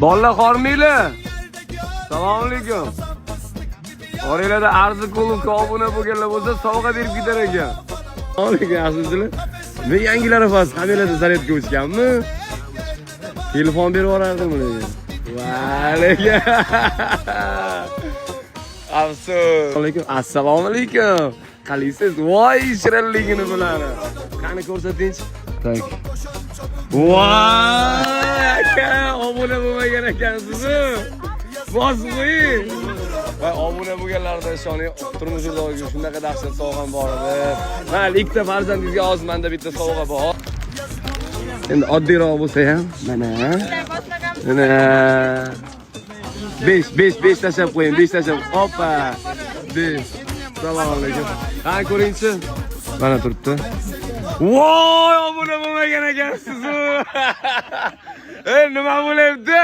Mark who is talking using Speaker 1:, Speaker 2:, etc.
Speaker 1: Bolalar, hormanglar. Assalomu alaykum. Oranglarda Arzi klubga obuna bo'lganlar bo'lsa, sovg'a berib ketar ekan. Assalomu alaykum, yaxshimisizlar? Men yangilar arafasi, hammanglarda zaryadga o'chganmi? Telefon berib yuborardim ularga. Va alaykum. Afsus. Alaykum. Assalomu alaykum. Qalaysiz? Voy, shirinligini bilani. Qani, ko'rsatingchi. Так. Voy, aka, obuna bo'lmagan ekansiz-ku. Bosib qo'ying. Va obuna bo'lganlardan ishoning, turmush o'rtog'iga shunaqa dahshat sovg'am bor edi. Mayli, ikkita farzandingizga hozir menda bitta sovg'a bor. Endi oddiyroq bo'lsa ham, mana. Mana. 5 5 5 tashlab qo'ying, 5 tashlab. Oppa. 5. Assalomu alaykum. Qani, ko'ringchi. Mana turibdi. Voy, obuna bo'lmagan ekansiz-ku. Ey, nima bo'lyapti?